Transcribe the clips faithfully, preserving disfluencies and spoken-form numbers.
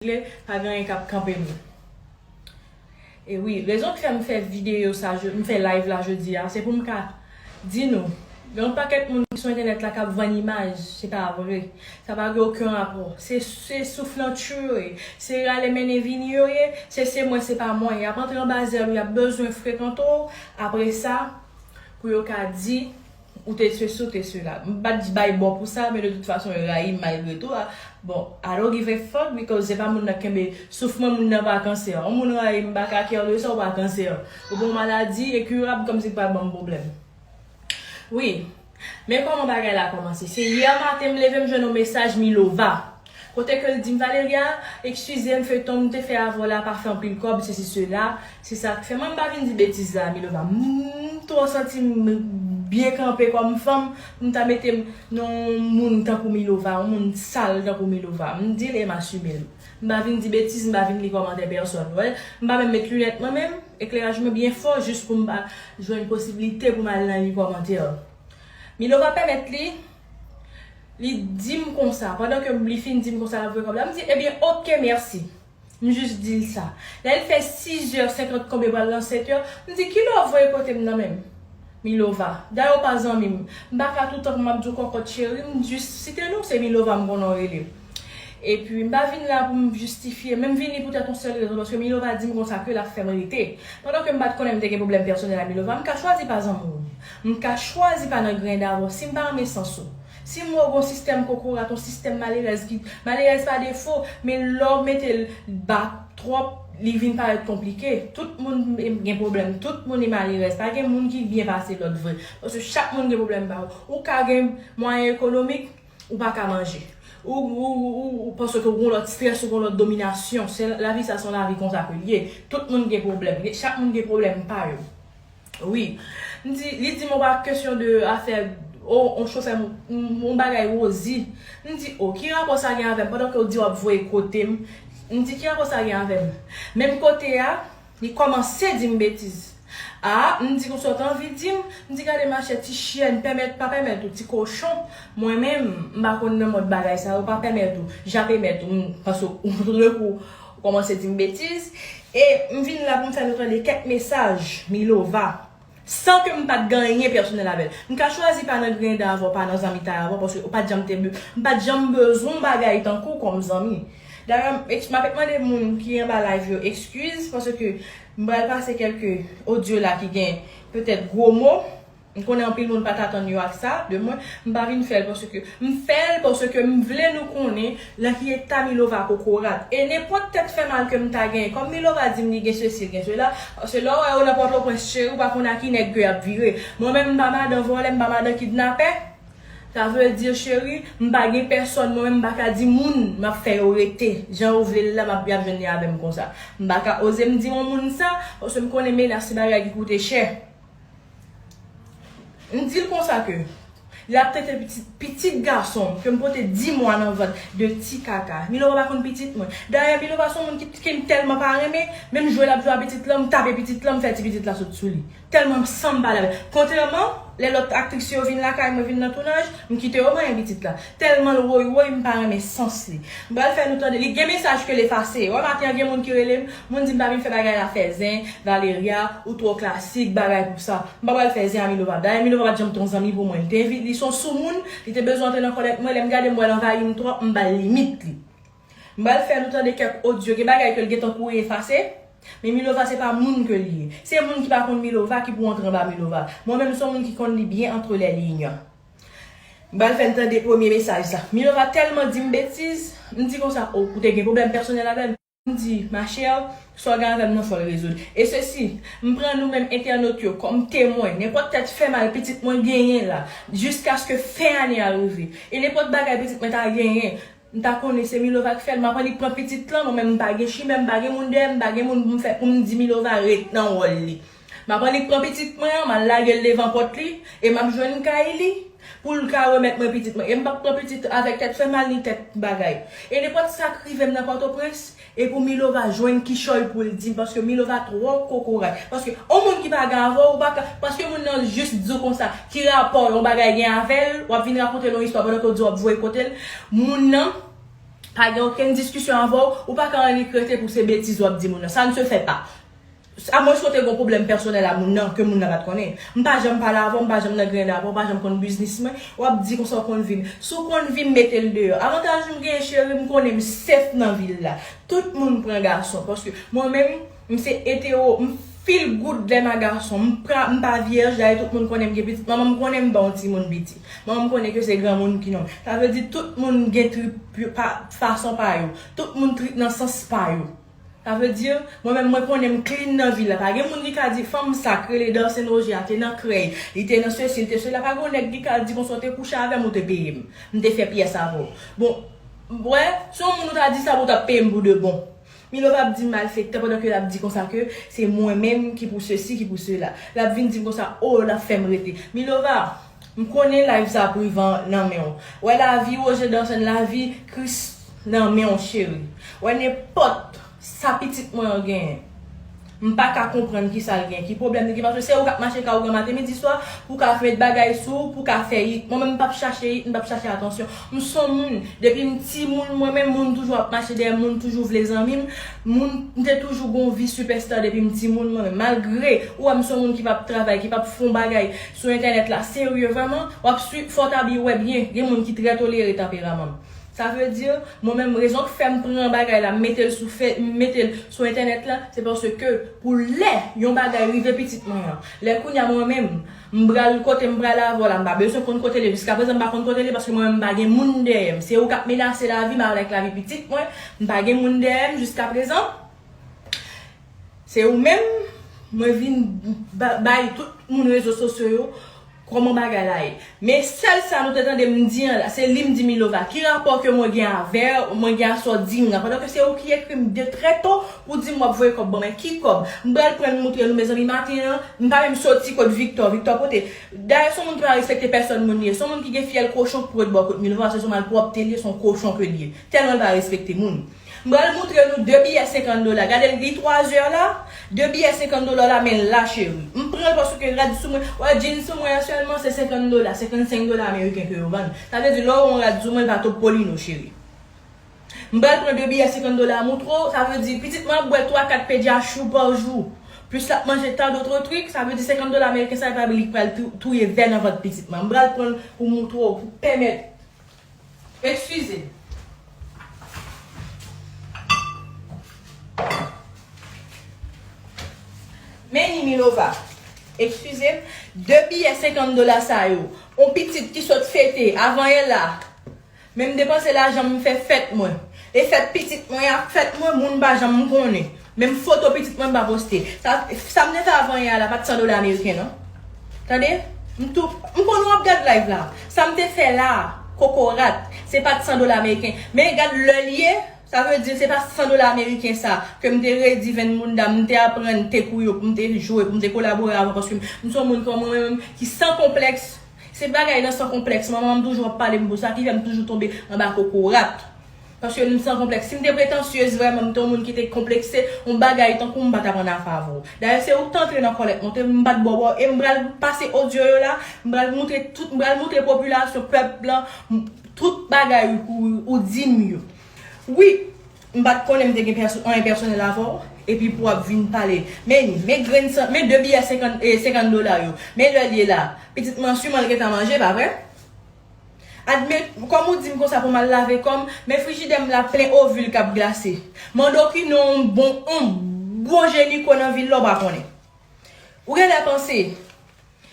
regle, pa gen anyen k ap kanpe nou. E wi, rezon ki fè m fè videyo sa, m fè live la jodi a, se pou m ka di nou, gen yon pakèt moun ki sou entènèt la k ap vann imaj, se pa vre. Sa pa gen okenn rapò. Se, se souf nan tchou yo ye. Se rale mennen vini yo ye. Se, se mwen, se pa mwen. Y ap antre anba zèl ou, y ap bezwen frekante w. Apre sa, pou yo ka di, ou te sesi, ou te sela. M pa t bay bò pou sa, men de tout fason, yo rayi m malgre tou. Bon, I don't give a fuck because se pa moun nan kenbe souf mwen, moun nan pa kansè. Yon moun rayi m, m pa ka care de sa, ou pa kansè. Ou gon maladi enkirab kòmsi ki pa ban m pwoblèm. Wi. Men kòman bagay la kòmanse. Se yè maten m leve m jwenn yon mesaj Milova. Kote ke l di m, Valeria, eskize m, feyton m te fè avè w la pa fè anpil kòb, sesi sela. Se sa k fè. Mwen m pa vin di betiz la, Milova. M twò santi m byen kanpe kòm fanm pou m ta mete m nan yon moun tankou Milova, yon moun sal tankou Milova. M di l e m asime l. M pa vin di betiz, m pa vin li kòmantè pèsòn. Wè, m pa menm met linèt mwen menm, ekleraj mwen byen fò jis pou m pa jwenn posiblite pou m al nan li kòmantè. Milova pèmèt li, li di m konsa, pandan ke li fin di m konsa l ap voye kòb la, m di, ebyen, oke, mèsi. M jis di l sa. Lè l fè sis è senkant konbyen pral nan sèt è, m di, kilè w voye kote m nan menm? Milova. Dayè w pa zanmi m. M pa ka toutan pou m ap di w kòkòt cheri, m jis site non, se Milova m konnen w rele. Epi, m pa vin la pou m jistifye, men m vini poutèt yon sèl rezon, paske Milova di m konsa ke l ap fè m rete. Pandan ke m pa t konnen m te gen pwoblèm pèsonèl ak Milova, m ka chwazi pa zanmi w. M ka chwazi pa nan grenn avè w si m pa renmen sans ou. Si m wè w gon sistèm kokorat, yon sistèm malerèz ki, malerèz pa defo, men lè w mete l ba twòp, li vin parèt konplike. Tout moun gen pwoblèm, tout moun e malerèz. Pa gen moun ki byen pase lòt vre. Paske chak moun gen pwoblèm pa yo. Ou ka gen mwayen ekonomik, ou pa ka manje. Ou, ou, ou, ou, ou panse ke ou gon lòt strès, ou gon lòt dominasyon. Se, lavi sa se yon lavi konsa ke l ye. Tout moun gen pwoblèm. Chak moun gen pwoblèm pa yo. Wi. M di, li di m, pa kesyon de afè, o, on chofè, m, m, on bagay Rosie. M di, o, ki rapò sa gen avè m? Pandan ke w di w ap voye kote m, m di, ki rapò sa gen avè m? Menm kote a, li kòmanse di m betiz. A, m di konsa w t anvi di m, m di, gade machè, ti chyèn, pèmèt, pa pèmèt ou, ti kochon, mwen menm, m pa konn nan mòd bagay sa yo, pa pèmèt ou, jape mèt ou, m, paske ou, tout rekou, ou kòmanse di m betiz, e m vin la pou m fè nou tande kèk mesaj Milova, san ke m pa t gen anyen pèsonèl avè l. M ka chwazi pa nan grenn avè w, pa nan zanmitay avè w, paske ou pa t janm te be-, m pa t janm bezwen yon bagay tankou w kòm zanmi. Dayè, m, m ap mande moun ki anba live yo eskiz, paske m pral pase kèlke odyo la ki gen petèt gwo mo. M konnen anpil moun pa t atann yo ak sa de mwen. M pa vin fè l paske m fè l paske m vle nou konnen nan ki eta Milova kokorat. E nenpòt tèt fè mal ke m ta genyen, kòm Milova di m li gen sesi, li gen sela, paske lè w wè yo nan Pòtoprens, cheri, ou pa konn a ki nèg ke y ap vire. Mwen menm, m pa madan vòlè, m pa madan kidnapè. Sa vle di, cheri, m pa gen pèsòn, mwen menm, m pa ka di moun, m ap fè yo rete. Jan yo vle l la, m ap, y ap jwenn li avè m konsa. M pa ka oze m di yon moun sa, paske m konnen menas se bagay ki koute chè. M di l konsa ke l ap tete pitit, pitit gason m ke m pote dis mwa nan vant de ti kaka. Milova pa konn pitit mwen. Dayè, Milova se yon moun ki, ki m tèlman pa renmen, menm jwe l ap jwe a pitit lan, m tape pitit lan, m fè ti pitit la sot sou li. Tèlman m sanm pale avè l. Kontrèman, lè lòt aktris yo vin lakay mwen, vin nan tounaj, m kite yo manyen pitit la. Tèlman l woy woy, m pa renmen sans li. M pral fè nou tande. Li gen mesaj ke l efase. Wè, maten an, gen moun ki rele m, moun di m pa vin fè bagay la fè zen, Valeria, ou twò klasik, bagay pou sa. M pa pral fè zen a Milova. Dayè, Milova pa t janm te yon zanmi pou mwen. Li te envi-, li se yon soumoun, li te bezwen antre nan kòlèt mwen. Lè m gade m wè l anvayi m twòp, m ba l limit li. M pral fè nou tande kèk odyo. Gen bagay ke l gentan kouri efase, men Milova se pa moun ke li ye. Se moun ki pa konn Milova ki pou antre anba Milova. Mwen menm, se yon moun ki konn li byen entre les lignes. M pral fè n tande premye mesaj sa. Milova tèlman di m betiz, m di konsa, o, ou te gen pwoblèm pèsonèl avè l? M di, ma chère, sa w gen avè m nan fò l rezoud. E sesi, m pran nou menm entènot yo kòm temwen. Nenpòt tèt fè mal pitit mwen genyen la, jiskaske fen ane a rive. E nenpòt bagay pitit mwen ta genyen, m ta konnen se Milova k fè l. M ap annik pran pitit lan, mwen menm m pa gen chimè, m pa gen moun dèyè m, m pa gen moun pou m fè, pou m di Milova ret nan wòl li. M ap annik pran pitit mwen an, m al lage l devan pòt li, e m ap jwenn kay li, pou l ka remèt mwen pitit mwen. E m p ap pran pitit avèk tèt fè mal ni tèt bagay. E nenpòt sa k rive m nan Pòtoprens, e pou Milova jwenn kichòy pou l di m, paske Milova twò kokorat. Paske yon moun ki pa gen avè w, ou pa ka, paske moun nan jis di w konsa, ki rapò yon bagay gen avè l, w ap vin rakonte l yon istwa pandan ke w di w ap voye kote l. Moun nan, Pa gen okenn diskisyon avè w, ou pa ka annik rete pou se betiz w ap di moun nan. Ça ne se fait pas. Amwens ke w te gen yon pwoblèm pèsonèl a moun nan, ke moun nan pa t konnen. M pa janm pale avè w, m pa janm nan griyen avè w, w pa janm konn biznis mwen, w ap di konsa w konn vi m. Si w konn vi m, mete l deyò. Avantaj m genyen, cheri, m konnen m safe nan vil la. Tout moun pran gason, paske mwen menm, m se etero, m feel good lè m a gason, m pa, m pa vyèj, dayè tout moun konnen m gen pitit, manman m konnen m pa yon timoun piti. Manman m konnen ke se granmoun ki non. Sa vle di tout moun gen trip yo pa, fason pa yo. Tout moun trip nan sans pa yo. Sa vle di, mwen menm mwen konnen m clean nan vil la. Pa gen moun ki ka di fanm sa k rele Darsen Roger a te nan krèy, li te nan sesi, li te sela. Pa gen yon nèg ki ka di konsa w te kouche avè m, ou te peye m. M te fè pyès avè w. Bon, wè, si yon moun ou ta di sa, ou t ap peye m pou de bon. Milova ap di m malfektè pandan ke l ap di konsa ke se mwen menm ki pou sesi, ki pou sela. L ap vin di m konsa, o, l ap fè m rete. Milova, m konnen live sa privan nan men w. Wè lavi Roger Darsen, lavi Chris nan men w, cheri. Wè nenpòt sa pitit mwen an genyen. M pa ka konprann kisa l gen, ki pwoblèm li gen, paske se ou k ap mache kay ou gran maten, midi, swa, pou w ka met bagay sou ou, pou w ka fè it. Mwen menm, m p ap chache it, m p ap chache atansyon. M s on moun, depi m timoun, mwen menm, moun toujou ap mache dèyè m, moun toujou vle zanmi m, moun, m te toujou gon vi sipèsta depi m timoun, mwen menm. Malgre, ou wè m s on moun ki p ap travay, ki p ap fè yon bagay sou entènèt la, serye, vrèman, w ap swiv, fò w ta byen wè byen, gen moun ki trè tolere tanperaman m. Sa vle di, mwen menm, rezon k fè m pran bagay la, m mete l sou fè, m mete l sou entènèt la, se paske pou lè yon bagay rive pitit mwen an, lè kounye a mwen menm, m pral kote m pral avè w la, m pa bezwen konn kote l ye. Jiskaprezan, m pa konn kote l ye paske mwen menm, m pa gen moun dèyè m. Se ou k ap menase lavi m avèk lavi pitit mwen, m pa gen moun dèyè m jiskaprezan. Se ou menm, mwen vin ba-, bay tout moun rezo sosyo yo kòman bagay la ye. Men sèl sa nou te tande m di an la, se li m di Milova. Ki rapò ke mwen gen avè w, mwen gen a sa w di m nan? Pandan ke se ou ki ekri m de trè to pou di m w ap voye kòb ban mwen. Ki kòb? M pral pran l moutre nou, mezanmi, maten an, m pa menm soti kot Victor. Victor kote? Dayè, se yon moun ki pa respekte pèsòn moun li ye. Se yon moun ki gen fyèl kochon k pou ret bò kot Milova, se yon malpwòpte li ye, se yon kochon ke li ye. Tèlman l pa respekte moun. M pral moutre nou de biyè senkant dola. Gade l, li twa zè la. De biyè senkant dola la, men l la, cheri. M pran l paske rad sou mwen. Wè, jeans sou mwen an sèlman, se senkant dola, senkannsenk dola ameriken ke yo vann. Sa vle di, lè w wè yon rad sou mwen, l pa Topolino, cheri. M pral pran de biyè senkant dola moutre w, sa vle di, pitit mwen ap bwè twa, kat Pediassure pa jou. Plis l ap manje tant d'autres trucs, sa vle di senkant dola ameriken sa, li pral tou-, touye vè nan vant pitit mwen. M pral pran l pou moutre w, pou pèmèt Eskize. Men ni Milova. Eskize m. De biyè senkant dola sa yo. On pitit ki sot fete avanyè la. Men m depanse lajan m fè fèt mwen. E fèt pitit mwen ak fèt mwen, moun pa janm konnen. Menm foto pitit mwen m pa poste. Sa, sa m te fè avanyè a la, pa t san dola ameriken, non. Tande? M tou, m konnen w ap gad live la. Sa m te fè la, kokorat, se pa t san dola ameriken. Men gad lè l ye, sa vle di se pa san dola ameriken sa, ke m te redi venn bounda, m te aprann te kou yo, pou m te jwe, pou m te kolabore avè w, paske m se yon moun kòm mwen menm ki san konplèks. Se bagay nan san konplèks, manman m toujou ap pale m pou sa, ki fè m toujou tonbe anba kokorat. Paske m san konplèks. Si m te pretansyez vrèman, m te yon moun ki te konplekse, yon bagay tankou m pa t ap ann afavou. Dayè, se ou k t antre nan kòlèt mwen, te m pa t bò bò, e m pral pase odyo yo la, m pral moutre tout, m pral moutre popilasyon, pèp lan, m, tout bagay ou, ou di m yo. Wi, m pa t konnen m te gen pèso-, anyen pèsonèl avè w, epi pou w ap vin pale. Men, men grenn san, men de biyè senkant, eh, senkant dola yo. Men lè l ye la. Pitit mwen, siman l gentan manje, pa vre? Admet, kòm ou di m konsa pou m al lave kò m, men frijidè m la plen ovil k ap glase. Mande w ki non yon bon, yon bon jeniko nan vil la, w pa konnen. Ou genlè panse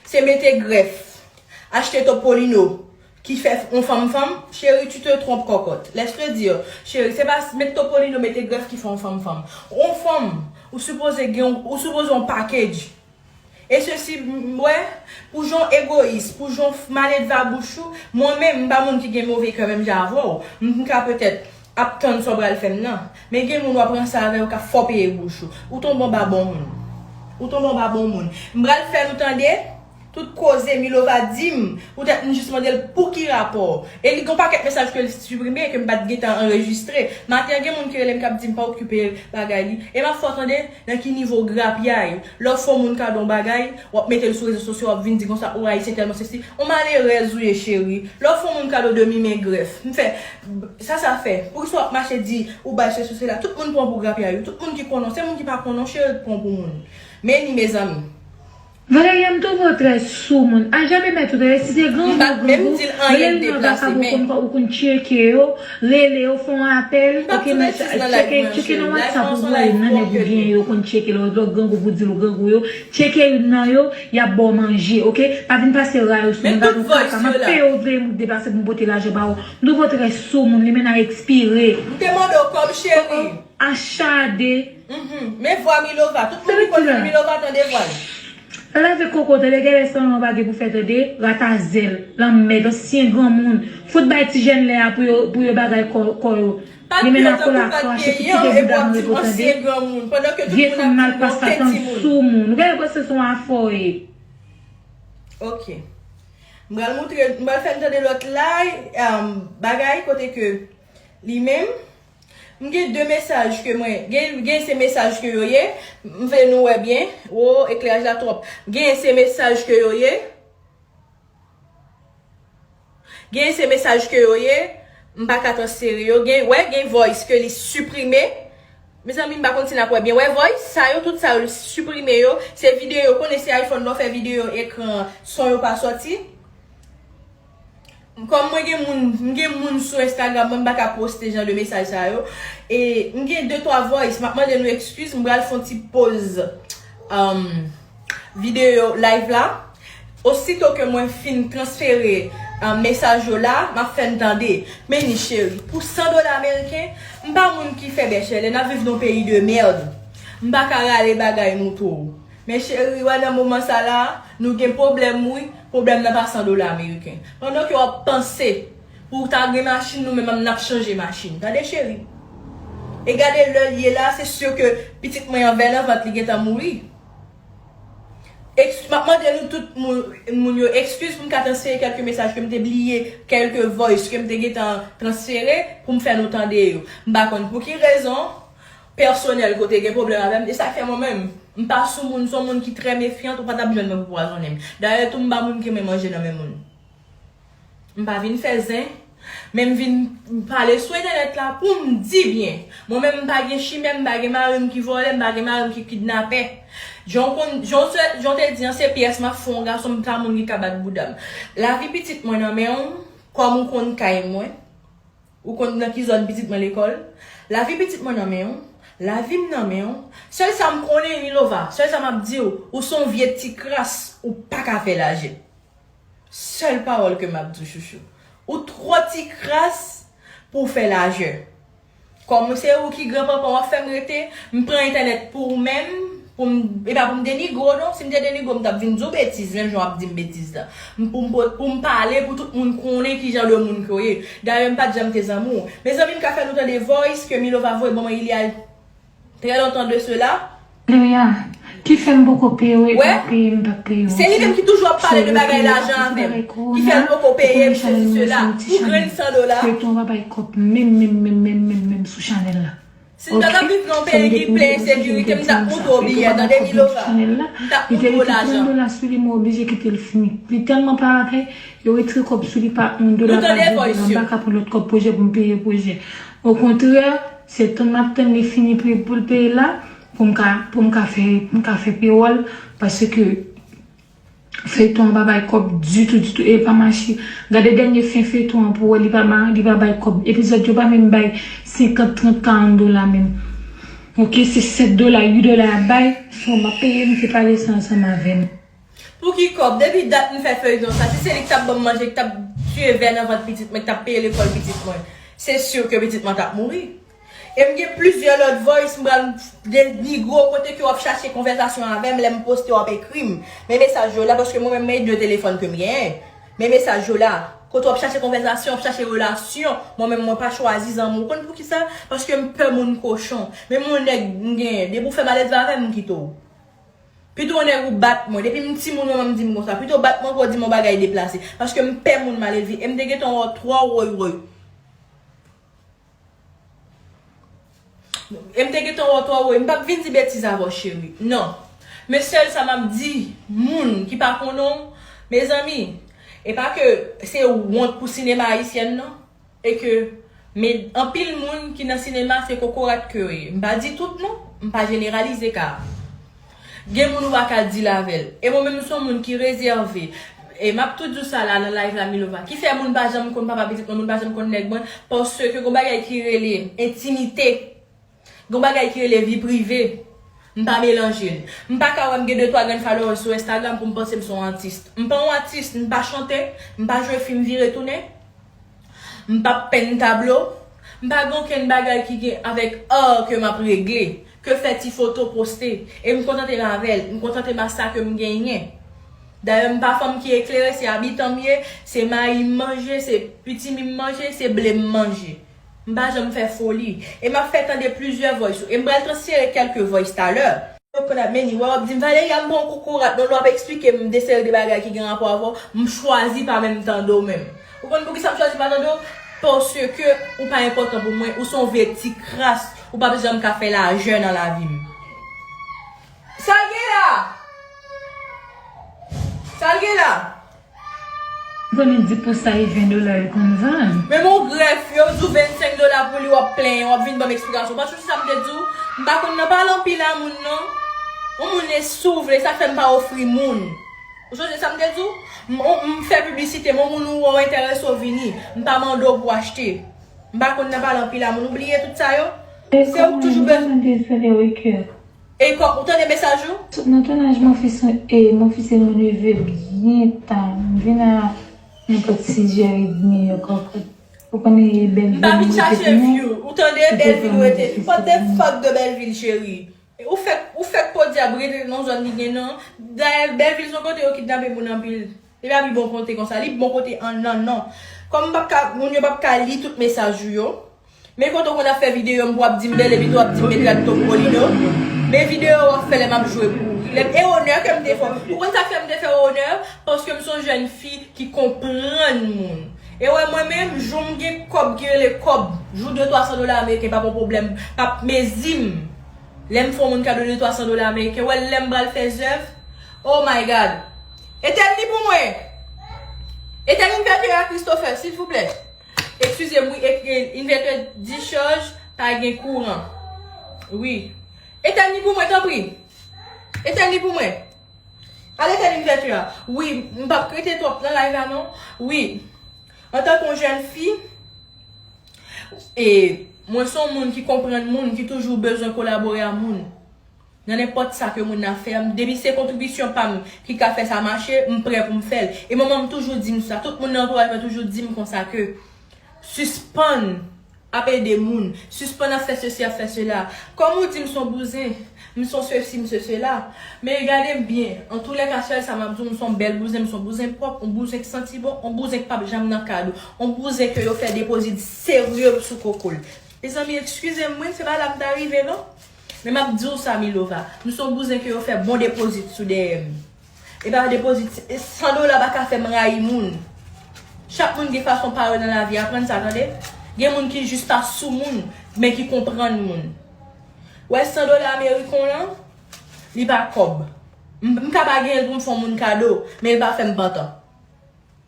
se mete grèf, achte Topolino ki fè yon fanm fanm? Cheri, tu te trompes, cocotte. Laisse te dire, cheri, se pa met Topolino, mete grèf ki fè yon fanm fanm. Yon fanm, ou sipoze gen, ou sipoze yon package. E sesi, m, wè, pou jan w egoyis, pou jan w f-, maledve a bouch ou, mwen menm, m pa moun ki gen move kè menm jan avè w. M, m ka petèt ap tann sa w pral fè m nan. Men gen moun w ap ranse avè yo k ap fè w peye bouch ou. Ou tonbe anba bon moun. Ou tonbe anba bon moun. M pral fè nou tande, Tout koze Milova di m, poutèt m jis mande l pou ki rapò. E li gen yon pakèt mesaj ke l siprime, ke m pa t gentan anrejistre. Maten an, gen moun ki rele m k ap di m pa okipe bagay li. E m ap fè w tande nan ki nivo grapyay. Lè w fè yon moun kado yon bagay, w ap mete l sou rezo sosyo, w ap vin di konsa, ou Ayisyen tèlman sesi. Ou malerèz ou ye, cheri. Lè w fè yon moun kado demi men grèf. M fè, sa sa fè. Poukisa w ap mache di, ou bay sesi sela. Tout moun pran pou grapyay ou. Tout moun ki konnen w, se moun ki pa konnen w, cheri, k pran pou moun. Men ni, mezanmi. Valeria, m twouve w trè soumoun. A, jamè mèt ou tande, si se grangou, grangou, rele l nan WhatsApp ou konn, ou konn tcheke yo, rele yo, fè yon apèl, oke, mèt, tcheke, tcheke nan WhatsApp ou voye nan nèg ou genyen yo, konn tcheke lè w grangou pou di l ou grangou yo, tcheke youn nan yo, y ap ba w manje, oke? Pa vin pase ray ou sou mwen, gade yon kaka, m ap peye w veye m deplase pou m pote lajan ba ou. M twouve w trè soumoun, li menm nan ekspire. M te mande w kòb, cheri. Achade. Mhm. Men vwa Milova. Tout moun ki konn Milova tande vwa l. Lave koko, tande, genlè san yon bagay pou fè, tande, ratazèl, lanmèd, ansyen granmoun. Fout bay ti jèn lè a pou yo, pou yo bagay kò, kò yo. Li menm nan kola krache, ti kite bouda nou repo, tande. Vye fanm malpas sa tann soumoun. Ou genlè panse se yon afè w ye. Ok. M pral moutre, m pral fè n tande lòt la, um, bagay kote ke li menm, M gen de mesaj ke mwen, gen, gen se mesaj ke yo ye, m vle nou wè byen, o, ekleraj la twòp. Gen se mesaj ke yo ye, gen se mesaj ke yo ye, m pa ka transfere yo, gen, wè, gen voice ke li siprime. Mezanmi, m pa konn si n ap wè byen, wè voice, sa yo, tout sa yo, li siprime yo, se videyo, konnen se iPhone lè w fè videyo, ekran, son yo pa sòti. Kòm mwen gen moun, m gen moun sou Instagram mwen, m pa ka poste jan de mesaj sa yo. E m gen de twa voice, m ap mande nou ekskiz, m pral fè yon ti poz, um, videyo live la. Osito ke mwen fin transfere, um, mesaj yo la, m ap fè n tande. Men ni cheri, pou san dola ameriken, m pa moun ki fè bèchèlè, n ap viv nan yon peyi de mèd. M pa ka rale bagay nou tou. Men cheri, wè nan moman sa la, nou gen pwoblèm wi, pwoblèm nan pa san dola ameriken. Pandan ke w ap panse pou w ta gen machin, nou menm n ap chanje machin. Tande cheri. E gade lè l ye la, se si ke pitit mwen an vè nan vant li gentan mouri. Eks-, m ap mande nou tout moun, moun yo ekskiz pou m ka transfere kèlke mesaj ke m te bliye, kèlke voice ke m te gentan transfere pou m fè nou tande yo. M pa konn pou ki rezon, pèsonèl kote gen pwoblèm avè m, e sa k fè mwen menm, m pa sou moun, se yon moun ki trè mefyant, ou pa t ap jwenn mwen pou pwazonnen m. Dayè tou, m pa moun ki renmen manje nan men moun. M pa vin fè zen, men m vin pale sou entènèt la pou m di byen. Mwen menm, m pa gen chimè, m pa gen mari m ki vòlè, m pa gen mari m ki kidnapè. Jan w konn, jan w se, jan w te di an, se pyès m ap fè yon gason, m ta moun ki ka bat bouda m. Lavi pitit mwen nan men w, kòm ou konn kay mwen. Ou konn nan ki zòn pitit mwen lekòl? Lavi pitit mwen nan men w. Lavi m nan men w. Sèl sa m konnen, Milova, sèl sa m ap di w, ou se yon vye ti kras, ou pa ka fè lajè. Sèl pawòl ke m ap di w, chouchou. Ou twò ti kras pou w fè lajè. Kòm se ou ki granpanpan w ap fè m rete, m pran entènèt pou ou menm, pou m, e pa pou m denigre w non. Si m te denigre w, m t ap vin di w betiz, menm jan w ap di m betiz la. M, pou m, pou m pale, pou tout moun konnen ki jan de moun ke w ye. Dayè, m pa t janm te zanmi w. Mezanmi, m ka fè nou tande voice ke Milova voye ban mwen, il y a très longtemps de cela. Leya, ki fè m poko peye w, e pa peye m, m p ap peye w. Se li menm ki toujou ap pale de bagay lajan avè m. Ki fè l poko peye m, sesi, sela. Pou grenn san dola. Feyton an pa bay kòb menm, menm, menm, menm, menm, menm sou chanèl la. Si m ta t ap viv nan yon peyi ki plen ensekirite, m t ap montre w biyè, tande Milova. M t ap montre w lajan. Li te rete trant dola sou li, mwen oblije kite l fini. Li tèlman pa lakay, yo retire kòb sou li pa yon dola, pa de dola, m pa ka pran lòt kòb pwojè pou m peye pwojè. Okontrè, se tann m ap tann li fini pou, pou l peye la, pou m ka, pou m ka fè, pou m ka fè pewòl, paske feyton an pa bay kòb ditou, ditou, e pa mache. Gade dènye fen feyton an pou wè, li pa ma-, li pa bay kòb. Epizòd yo pa menm bay senkant, trant, karant dola menm. Oke, se sèt dola, uit dola y ap bay, so m ap peye, m te pale sa ansanm avè m. Pou ki kòb? Depi dat m fè feyton sa, si se li k t ap ban m manje, k t ap tiye vè nan vant pitit mwen, k t ap peye lekòl pitit mwen, se si ke pitit mwen t ap mouri. E m gen plizyè lòt voice, m pral denigre w kote ke w ap chache konvèsasyon avè m, lè m poste w ap ekri m. Men mesaj yo la, paske mwen menm, men de telefòn ke m genyen. Men mesaj yo la, kote w ap chache konvèsasyon, w ap chache relasyon. Mwen menm, mwen pa chwazi zanmi w. Ou konn poukisa? Paske m pè moun kochon. Menm yon nèg m genyen, depi w fè malelve avè m, m kite w. Pito yon nèg ou bat mwen. Depi m timoun, manman m di m konsa. Pito w bat mwen ke w di m yon bagay deplase. Paske m pè moun malelve. E m te gentan wè w twò woy woy. E m te gentan wè w twò woy. M p ap vin di betiz avè w, cheri. Non. Men sèl sa m ap di, moun ki pa konnen w, mezanmi, e pa ke se wont pou sinema ayisyèn, non. E ke, men anpil moun ki nan sinema se kokorat ke yo ye. M pa di tout non, m pa jeneralize ka. Gen moun ou pa ka deal avè l. E mwen menm m se yon moun ki rezève. E m ap tou di w sa la nan live la, Milova. Ki fè moun pa janm konn papa pitit mwen, moun pa janm konn nèg mwen, paske gon bagay ki rele entimite. Gon bagay ki rele vi prive. M pa melanje l. M pa ka wè m gen de twa grenn followers sou Instagram pou m panse m se yon atis. M pa yon atis, m pa chante, m pa jwe fim vire tounen. M p ap penn tablo. M pa gen okenn bagay ki gen avèk art ke m ap regle. Ke fè ti foto poste. E m kontante m avè l. M kontante m a sa ke m genyen. Dayè, m pa fanm ki eklere, se abitan m ye, se mayi m manje, se pitimi m manje, se ble m manje. M pa janm fè foli. E m ap fè tande plizyè voice. E m pral transfere kèlke voice talè. Yo konn ap mennen, wè w ap di m, "Valeria, m pa yon kokorat, non, lè w ap eksplike m de seri de bagay ki gen rapò avè w, m chwazi pa menm tande w menm." Ou konn poukisa m chwazi pa tande w? Paske ou pa enpòtan pou mwen, ou se yon vye ti kras, ou p ap janm ka fè lajè nan lavi m. Sa l gen la? Sa l gen la? Ou konnen di pou sa e ven dola yo konn vann. Menm yon grèf, yo di w vennsenk dola pou li, w ap plenyen, w ap vin ban m eksplikasyon. Ou pa sonje sa m te di w? M pa konn nan pale anpil a moun, non. Yon moun e si w vle, sa fè m pa ofri moun. Ou sonje sa m te di w? M, m fè piblisite, men yon moun ou wè w enterese w vini. M pa mande w pou w achte. M pa konn nan pale anpil a moun. Ou bliye tout sa yo? Se ou k toujou bezwen. E kò, ou tande mesaj ou? Nan tounaj, mon fils, e, mon fils et moi, nou leve byen ta. M vin a nenpòt sis è edmi, yo konprann. Ou konnen e bèl vi. M pa vin chache view. Ou tande, Bèlvil rete. What the fuck de Bèlvil, cheri? Ou fèk, ou fèk podyab rete nan zòn li gen nan. Dayè, Bèlvil se yon kote yo kidnape moun anpil. Li pa pi bon kote konsa. Li bon kote an nan, non. Kòm m p ap ka, moun yo p ap ka li tout mesaj ou yo. Men kote w konn ap fè videyo m pou w ap di m bèl epi tou w ap di m met rad Tom Colino. Men videyo w ap fè lè m ap jwe pou ou. Lè m, e onè ke m te fè w. Ou konn sa k fè m te fè w onè? Paske m se yon jèn fi ki konprann moun. E wè mwen menm, jou m gen kòb ki rele kòb, jou de twa san dola ameriken pa p yon pwoblèm, p ap mezi m. Lè m fè yon moun kado de twa san dola ameriken, wè lè m pral fè zèv. Oh my God! Etèn li pou mwen! Etèn invètè a, Christopher, silvouplè. Eskize m, wi, e, e, invètè discharge, pa gen kouran. Wi. Etèn li pou mwen, tanpri. Etèn li pou mwen. Al etèn invètè a. Wi, m p ap rete twòp nan live la, non. Wi. Antanke yon jèn fi, e, mwen se yon moun ki konprann moun, ki toujou bezwen kolabore a moun. Nan nenpòt sa ke moun nan fè, depi se kontribisyon pa m ki ka fè sa mache, m prè pou m fè l. E manman m toujou di m sa, tout moun nan antouraj mwen toujou di m konsa ke sispann ap ede moun, sispann ap fè sesi, ap fè sela. Kòm ou di m se yon bouzen, m se yon sesi, m se sela. Men gade m byen, antoulèka sèl sa m ap di w, m se yon bèl bouzen, m se yon bouzen pwòp, yon bouzen k santi bon, yon bouzen k p ap janm nan kad ou, yon bouzen ke yo fè depozit serye sou koko l. Mezanmi, eskize m, wi, se pa la m ta rive, non. Men m ap di w sa, Milova. M se yon bouzen ke yo fè bon depozit sou dèyè m. E pa depozit, e san dola pa ka fè m rayi moun. Chak moun gen fason pa yo nan lavi, aprann sa, tande. Gen moun ki jis pa sou moun, men ki konprann moun. Wè san dola ameriken w lan, li pa kòb. M, m ka pa genyen l pou m fè yon moun kado, men l pa fè m pantan.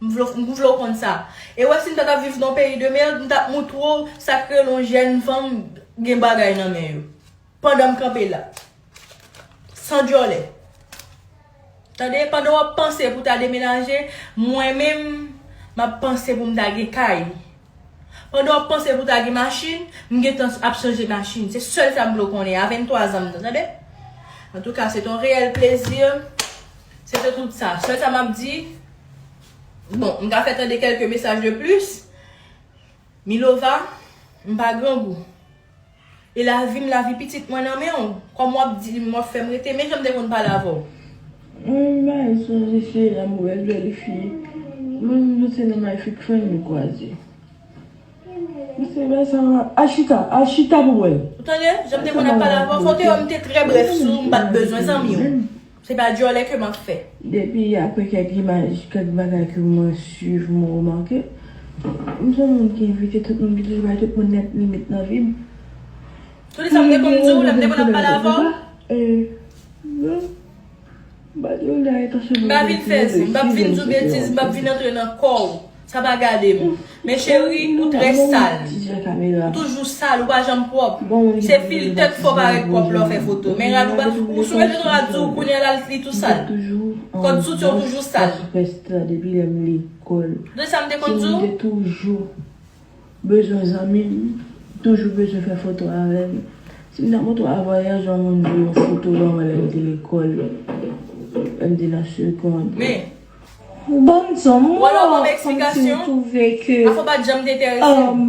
M vle, m vle w konn sa. E wè si m ta t ap viv nan yon peyi de mèd, m t ap moutre w sa k rele yon jèn fanm gen bagay nan men yo. Pandan m kanpe la. San dyòlè. Tande, pandan w ap panse pou ta demenaje, mwen menm, m ap panse pou m ta gen kay. Pandan w ap panse pou ta gen machin, m gentan ap chanje machin. Se sèl sa m vle w konnen. A venntwa zan m nan, tande? Antouka, se te yon reyèl plezi. Se te tout sa. Sèl sa m ap di, bon, m ka fè tande kèlke mesaj de plis. Milova, m pa grangou. E lavi m, lavi pitit mwen nan men w. Kòm w ap di m, w ap fè m rete, men jan m te konn pale avè w. Mwen menm, mwen sonje se la mwen wè bèl fi. Mwen menm, nou se nan My Fake Friend nou kwaze. Misye bay sa, al chita, al chita pou wè l. Ou tande? Jan m te konn ap pale avè w, fò w te wè m te trè brèf sou ou, m pa t bezwen zanmi w. Se pa djòlè ke m ap fè. Depi apre kèk imaj, kèk bagay ke mwen swiv, mwen remake, m se yon moun ki envite tout moun, ki toujou bay tout moun nèt limit nan vi m. Tout sa m te konn di w, lè m te konn ap pale avè w. M pa di w la entansyon. M pa vin fè, m pa vin di w betiz, m pa vin antre nan kò w. Sa pa gade m. Men cheri, ou trè sal. Ou toujou sal, ou pa janm pwòp. Se filtè k fè w parèt pwòp lè w fè foto. Men rad ou pa, ou sou rezo w ap di w kounye a la li tou sal. Kòd soutyen w toujou sal. Sipèsta depi lè m lekòl. De sa m te konn di w? Si m te toujou bezwen zanmi, m toujou bezwen fè foto avè m. Si m t ap montre w a vwayaj, yon moun di yon foto ban mwen lè m te lekòl, lè m te nan segond. Men, Bon, m di w, mwen, kòm si m twouve ke, um,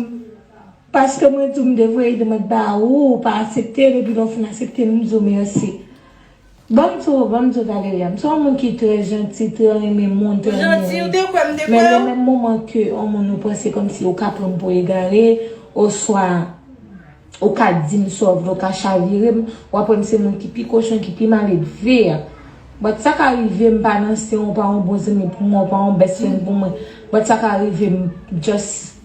paske mwen di w m te voye demande ba ou, ou pa aksepte l, epi lè w fin aksepte l, m di w mèsi. Bon, m di w, bon, m di w, Valeria, m se yon moun ki trè janti, trè renmen moun, trè renmen ri. Men nan menm moman ke yon moun ou panse kòmsi ou ka pran m pou egare, oswa ou ka di m sa w vle, ou ka chavire m, w ap wè m se moun ki pi kochon, ki pi maledve a. But sa ka rive, m pa nan sen, ou pa yon bon zanmi pou mwen, ou pa yon best friend pou mwen. But sa ka rive, m just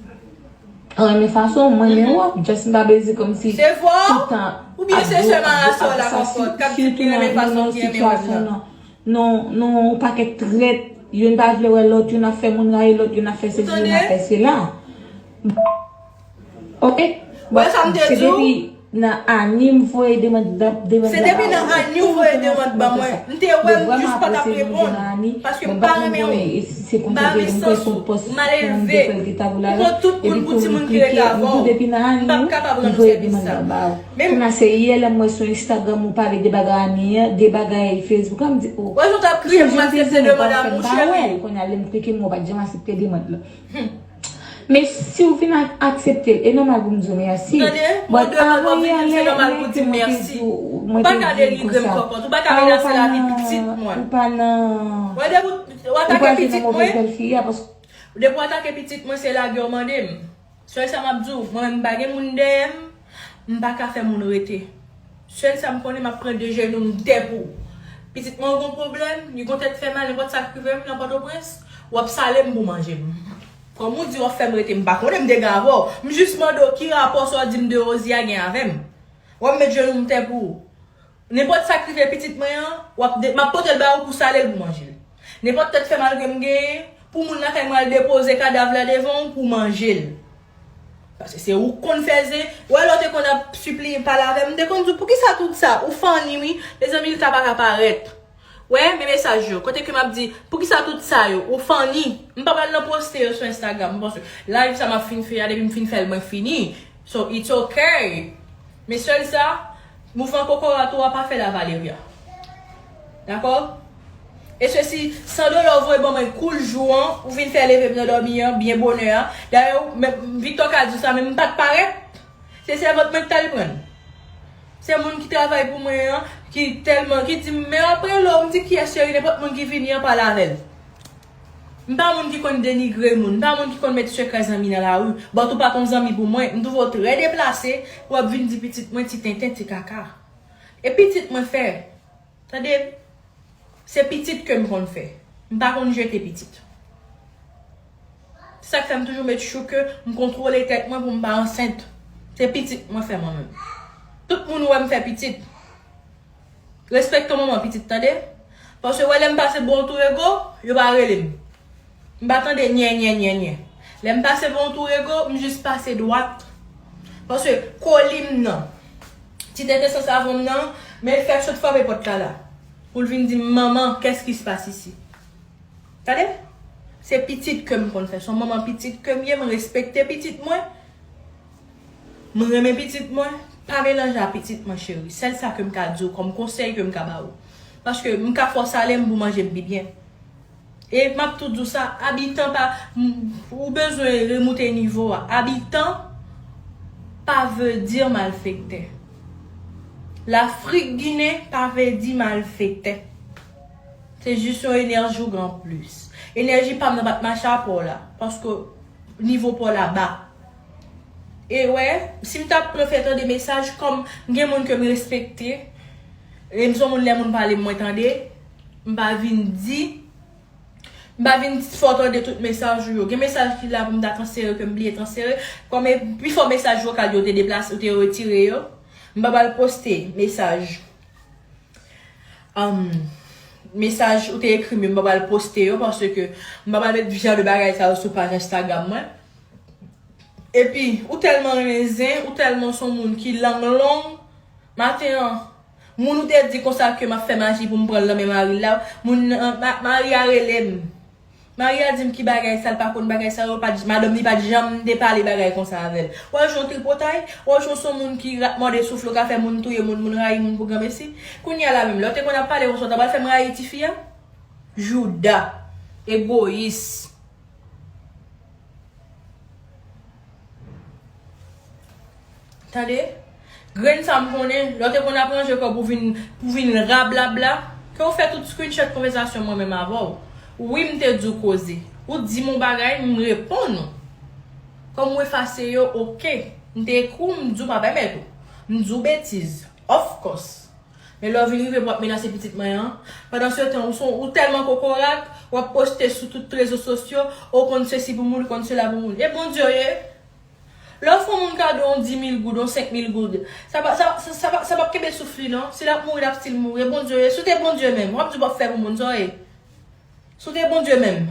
renmen fason w, m renmen w, just m pa bezwen kòmsi toutan ap di w, ap di w, ap di w, ap di w, sitou nan, nan yon sitiyasyon nan. Non, non, yon pakèt trèt, youn pa vle wè lòt, youn ap fè moun rayi lòt, youn ap fè sesi, youn ap fè sela. Ok? Bon, se depi nan Ani m voye demann, demann. Se depi nan Ani w voye demann ban mwen. M te wè m jis pa t ap reponn. Paske m pa renmen w. M pa renmen sans ou. M malelve. M pran tout moun pou timoun ki rete avè w. M p ap kapab rann ou sèvis sa. Men kounye a se yè lè m wè sou Instagram ou pale de bagay Ani an, de bagay Facebook an, m di, oh. Wè jan w t ap kriye pou m aksepte demann an, monchè. Kounye a lè m klike m wè w pa t janm aksepte demann lan. Men si w vin ak-, aksepte l, e nòmal pou m di w mèsi. Tande, mwen demann w ap vin di m se nòmal pou di m mèsi. Ou pa ka denigre m kòkòt, ou pa ka menase lavi pitit mwen. Ou pa nan, ou pa nan, ou pa nan move bèlfi a, paske depi w atake pitit mwen, se lage w mande m. Sèl sa m ap di w, mwen menm m pa gen moun dèyè m, m pa ka fè moun rete. Sèl sa m konnen, m ap pran de jenou m tè pou ou. Pitit mwen gon pwoblèm, li gon tèt fè mal, nenpòt sa k rive m nan Pòtoprens, w ap sale m pou manje m. Kòm ou di w ap fè m rete, m pa konnen m te gen avè w. M jis mande w ki rapò sa w di m de Rosie a gen avè m. W ap met jenou m tè pou ou. Nenpòt sa k rive pitit mwen an, w ap de-, m ap pote l ba ou pou sale l pou manje l. Nenpòt tèt fè mal ke m genyen, pou moun lakay mwen al depoze kadav la devan w pou manje l. Paske se ou k konn fè zen. Ou wè lè w te konn ap sipliye pale avè m, m te konn di w, poukisa tout sa? Ou funny wi. Mezanmi, l ta pa ka parèt. Wè, men mesaj yo. Kote ke m ap di, poukisa tout sa yo? Ou funny. M pa pral nan poste yo sou Instagram. Paske live sa m ap fin fè a, depi m fin fè l, mwen fini. So, it's okay. Men sèl sa, mouvman kokorat ou a pa fè la Valeria. Dakò? E sesi, san dola w voye ban mwen koul jou an, ou vin fè leve m nan dòmi an, byen bonè a. Dayè, ou, men, Victor ka di w sa, men m pa t parèt. Se sèvant mwen ki t al pran l. Se moun ki travay pou mwen an, ki tèlman, ki di m, men apre lè, m di kiyès cheri, nenpòt moun ki vini an pale avè l. M pa moun ki konn denigre moun, m pa moun ki konn met sekrè zanmi nan lari. But ou pa t yon zanmi pou mwen, m twouve w trè deplase, w ap vin di pitit mwen ti tenten, ti kaka. E pitit mwen fè. Tande, se pitit ke m konn fè. M pa konn jete pitit. Se sa k fè m toujou met chou ke m kontwole tèt mwen pou m pa ansent. Se pitit mwen fè mwen menm. Tout moun wè m fè pitit. Respekte manman pitit, tande. Paske wè lè m pase bò Antourego, yo pa rele m. M pa tande nyè, nyè, nyè, nyè. Lè m pase bò Antourego, m jis pase dwat. Paske koli m nan, ti tenten san savon m nan, men l fèk sot frape pòt la la. Pou l vin di m, manman, qu'est-ce qui se passe ici? Tande? Se pitit ke m konn fè. Se yon manman pitit ke m ye, m respekte pitit mwen. M renmen pitit mwen. Pa melanje a pitit mwen, cheri. Sèl sa ke m ka di w kòm konsèy ke m ka ba w. Paske m ka fè w sale m pou manje m pi byen. E m ap tou di w sa, abitan pa, m, ou bezwen remoute nivo a. Abitan pa vle di malfektè. Lafrik Ginen pa vle di malfektè. Se jis yon enèji w gen anplis. Enèji pa m nan pa t mache a pa w la. Paske nivo pa w la ba. E wè, si m t ap prefere tande mesaj, kòm m gen moun ke m respekte, e m se yon moun lè moun pale m, mwen tande, M pa vin di, m pa vin fè w tande tout mesaj ou yo. Gen mesaj ki la pou m ta transfere, ke m bliye transfere. Kòm e pifò mesaj vokal yo te deplase, ou te retire yo. M pa pral poste mesaj, um, mesaj ou te ekri m yo, m pa pral poste yo, paske m pa pral met jan de bagay sa yo sou paj Instagram mwen. Epi, ou tèlman renmen zen, ou tèlman son moun ki lang long. Maten an, moun ou te di konsa ke m ap fè maji pou m pran l nan men mari l la, moun nan, ma-, mari a rele m. Mari a di m ki bagay sa, l pa konn bagay sa yo, pa t, madanm li pa t janm te pale bagay konsa avè l. W ap jwenn tripotay, w ap jwenn son moun ki ra-, mòde souf, l ka fè moun touye moun, moun rayi moun pou granmesi. Kounye a la menm, lè w te konn ap pale konsa, w ta pral fè m rayi tifi a? Jouda. Egoyis. Tande? Grenn sa m konnen, lè w te konn ap ranje kò w pou vin, pou vin rablabla, ke w fè tout screenshot konvèsasyon mwen menm avè w. Wi, m te di w koze. Ou di m yon bagay, m reponn ou. Kòm ou efase yo, oke. M te ekri w, m di w pa pèmèt ou. M di w betiz. Of course. Men lè w vin rive pou w ap menase pitit mwen an, pandan se tan, ou son, ou tèlman kokorat, w ap poste sou tout rezo sosyo, ou konn sesi pou moun, ou konn sela pou moun. E Bondye w ye? Lè w fè yon moun kado yon dis mil goud, yon senk mil goud, sa pa, sa, sa, sa pa, sa p ap kenbe souf li non. Si l ap mouri, l ap still mouri. E Bondye w ye? Si w te Bondye menm, w ap di w p ap fè pou moun, sa w ye? Si w te Bondye menm.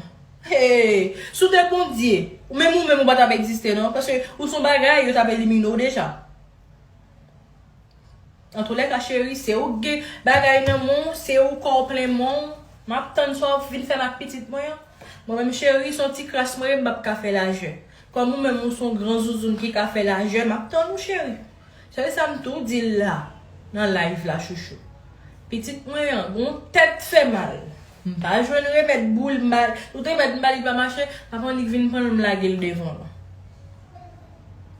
Hey, si w te Bondye, ou menm, ou menm, ou pa t ap egziste non. Paske ou son bagay, yo t ap elimine w deja. Antoulèka, cheri, se ou k gen bagay nan men w, se ou kò w plen men w. M ap tann sa w vin fè m ak pitit mwen an. Mwen menm, cheri, se yon ti kras mwen ye, m p ap ka fè lajè. Kòm ou menm, ou se yon gran zouzoun ki ka fè lajè, m ap tann ou, cheri. Se sa m tou di l la, nan live la, chouchou. Pitit mwen an, gon tèt fè mal. M pa jwenn remèd pou l, m pa, ou te remèd m ba li pa mache, avan li vin pran l, m lage l devan l.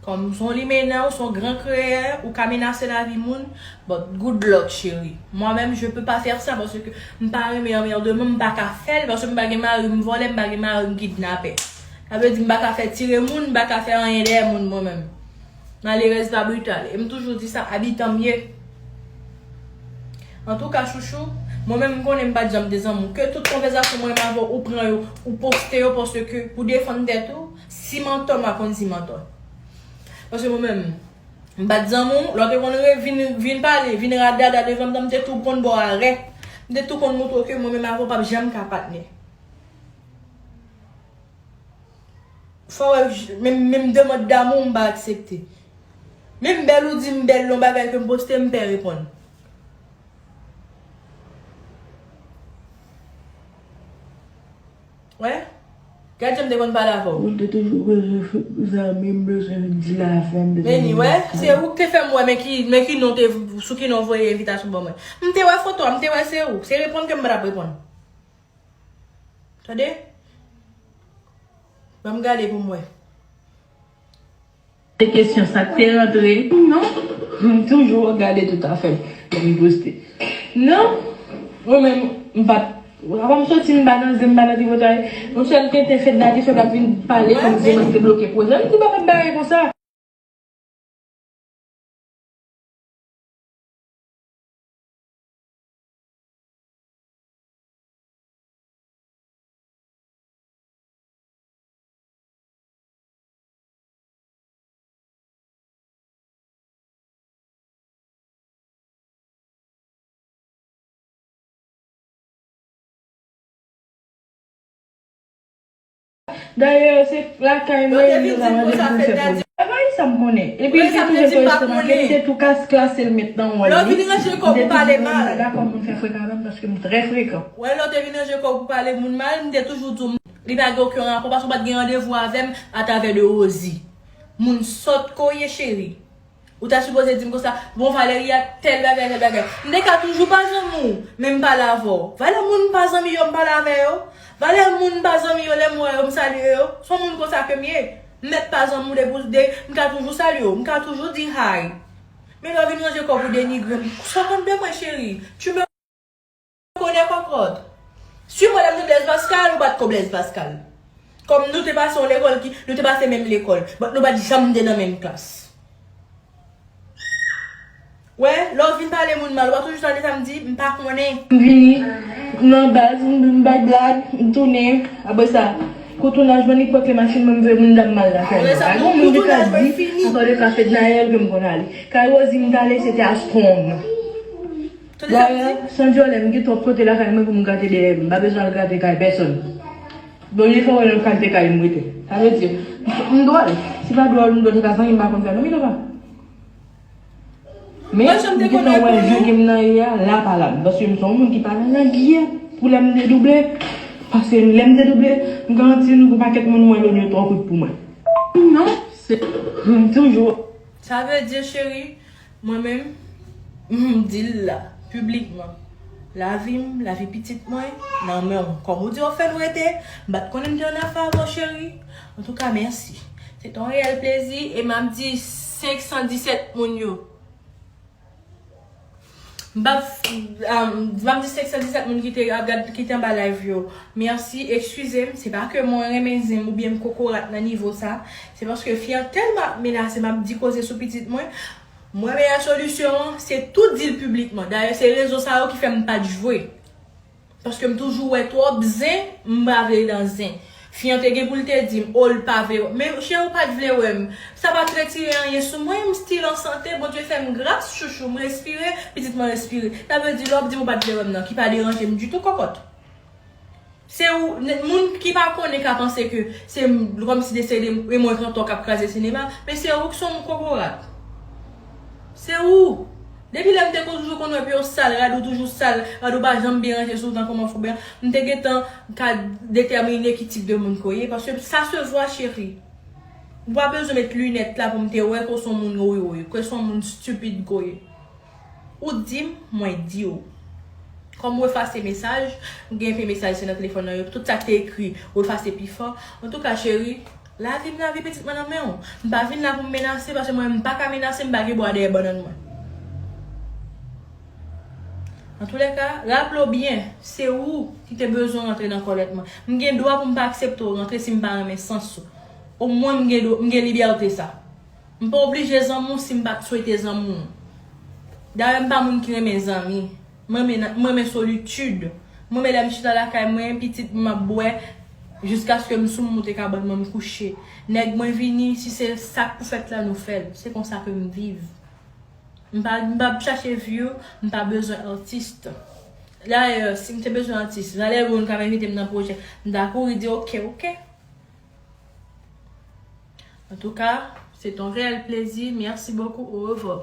Kòm w se yon limena, w se yon gran kreyè, ou ka menase lavi moun, but good luck, cheri. Mwen menm, je peux pas faire ça, paske m pa renmen anmèdeman, m pa ka fè l, paske m pa gen mari m vòlè, m pa gen mari m kidnapè. Sa vle di m pa ka fè tire moun, m pa ka fè anyen dèyè moun mwen menm. Malerèz pa brital. E m toujou di sa, abitan m ye. Antouka, chouchou, mwen menm m konnen m pa t janm te zanmi w. Ke tout konvèsasyon mwen menm avè w, ou pran yo, ou poste yo, paske pou defann tèt ou, si m antò, m a konn si m antò. Paske mwen menm, m pa t zanmi w, lè w te konn re-, vin, vin pale, vin radada devan m, m te tou konn ba w arè. M te tou konn montre w ke mwen menm avè w p ap janm ka patnè. Fò w wè, menm, menm demann damou m pa aksepte. Menm bèl ou di m bèl nan bagay ke m poste, m pè reponn. Wè? Gad jan m te konn pale avè w. Ou te toujou bezwen zanmi, m bezwen di lafen, m bezwen. Men ni, wè, se ou k te fè m wè, men ki, men ki non te, sou ki non voye envitasyon ban mwen. M te wè foto a, m te wè se ou. Se reponn ke m pa t ap reponn. Tande? Ban m gade pou m wè. Se kesyon sa k te rantre. Non. M toujou gade tout afè m. Lè m poste. Non. Mwen menm, m pa t, avan m soti, m pa nan zen, m pa nan tripotay. Yon sèl tenten fèt dati fè m ap vin pale kòmsi mwen te bloke koze. M di pa fè m bagay konsa. Dayè, se lakay mwen, yo ta mande pou m fè pou li. Bagay sa m konnen. Epi li te tou fè kòrespondans, li te tou kas klase l met nan wòl li. Lè w vin ranje kò w pou pale mal. M pa dakò moun fè frekan avè m paske m trè frekan. Wè, lè w te vin ranje kò w pou pale moun mal, m te toujou di w, li pa gen okenn rapò paske w pa t gen randevou avè m atravè de Rosie. Moun sòt ke w ye, cheri. Ou ta sipoze di m konsa, bon, Valeria, tèl bagay, tèl bagay. M te ka toujou pa zanmi w, men m pale avè w. Valè moun m pa zanmi yo, m pale avè yo. Valè moun m pa zanmi yo, lè m wè yo, m salye yo. Se yon moun konsa ke m ye. M mèt pa zanmi w depi w de, m ka toujou salye w, m ka toujou di hi. Men lè w vin ranje kò w pou denigre m, sa w konn de mwen, cheri? Tu me connais, cocotte. Si w wè lè m te Blaise Pascal, ou pa t ko Blaise Pascal. Kòm nou te pase yon lekòl ki, nou te pase menm lekòl, but nou pa t janm te nan menm klas. Wè, lè w vin pale moun mal, ou pa toujou tande sa m di, m pa konnen. M vini, nan baz, m, m bay blag, m tounen. Apre sa, kou tounaj mwen, li pran kle machin mwen, m voye moun dam mal lakay mwen. Pa gen moun ki ka di, atò de ka fèt nan yèl ke m konn ale. Kay Rosie, m t ale, se te a strong. Dayè, san dyòlè, m gen twòp kote lakay mwen pou m grate dèyè m. M pa bezwen al grate kay pèsonn. Donk, li fè w wè nan kalite kay m rete. Sa vle di, m dwòl. Si pa dwòl, m dwòl, se pa zanmi m pa konn fè, non, mi papa. Men, m gentan wè jan ke m nan ye a, la pa la. Paske m se yon moun ki pa nan lang ye pou lè m dedouble. Paske lè m dedouble, m garanti nou, gon pakèt moun mwen, yo twò kout pou mwen. Non, se, m toujou. Sa vle di, cheri, mwen menm, m di l la, piblikman. Lavi m, lavi pitit mwen, nan men w. Kòm ou di w ap fè n rete, m pa t konnen m te annafè avè w, cheri. Antouka, mèsi. Se t on reyèl plezi, e m ap di senk san disèt moun yo. M p ap, um, m ap di senk san disèt moun ki te ap gad, ki te anba live yo. Mèsi, eskize m, se pa ke mwen renmen zen m oubyen m kokorat nan nivo sa. Se paske fi an tèlman ap menase m, ap di koze sou pitit mwen. Mwen, meyè solisyon an, se tou di l piblikman. Dayè, se rezo sa yo ki fè m pa t jwe. Paske m toujou wè twòp zen, m pa vle nan zen. Fi an te gen pou l te di m, o, l pa vle wè m. Men cheri, ou pa t vle wè m. Sa pa t retire anyen sou mwen, m still an sante, Bondye fè m gras, chouchou, m respire, pitit mwen respire. Sa vle di, lè w ap di m ou pa t vle wè m nan, ki pa deranje m ditou, kòkòt. Se ou, n-, moun ki pa konnen ka panse ke se m, kòmsi de se de, e mwen k antò k ap kraze sinema, men se ou k se yon kokorat. Se ou. Depi lè m te toujou konn wè pye w sal, rad ou toujou sal, rad ou pa janm byen ranje sou w tankou manfouben, m te gentan ka detèmine ki tip de moun ke w ye, paske sa se vwa, cheri. Ou pa bezwen met linèt la pou m te wè ke w se yon moun woywoy, ke w se yon moun stipid ke w ye. Ou di m, mwen di w. Kòm ou efase mesaj, m gen enpe mesaj se nan telefòn nan yo, tout sa k te ekri, ou efase pi fò. Antouka, cheri, lavi m, lavi pitit mwen nan men w. M pa vin la pou m menase, paske mwen, m pa ka menase, m pa gen bwa dèyè bannann mwen. Antoulèka, raple w byen, se ou ki te bezwen rantre nan kòlèt mwen. M gen dwa pou m pa aksepte w rantre si m pa renmen sans ou. Omwen m gen dwa, m gen libète sa. M pa oblije zanmi w si m pa t swete zanmi w. Dayè, m pa moun ki renmen zanmi. Mwen renmen, mwen renmen solitid. Mwen renmen lè m chita lakay mwen, pitit m ap bwè, jiskaske m sou m moute kabann mwen, m kouche. Nèg mwen vini, si se sa k pou fèt la, nou fè l. Se konsa ke m viv. M pa, m pa ap chache view, m pa bezwen atis. Dayè, si m te bezwen atis, valè moun ka envite m nan pwojè, m ta kouri di, "Oke, oke." Antouka, se t on reyèl plezi. Mèsi bokou. Orevwa.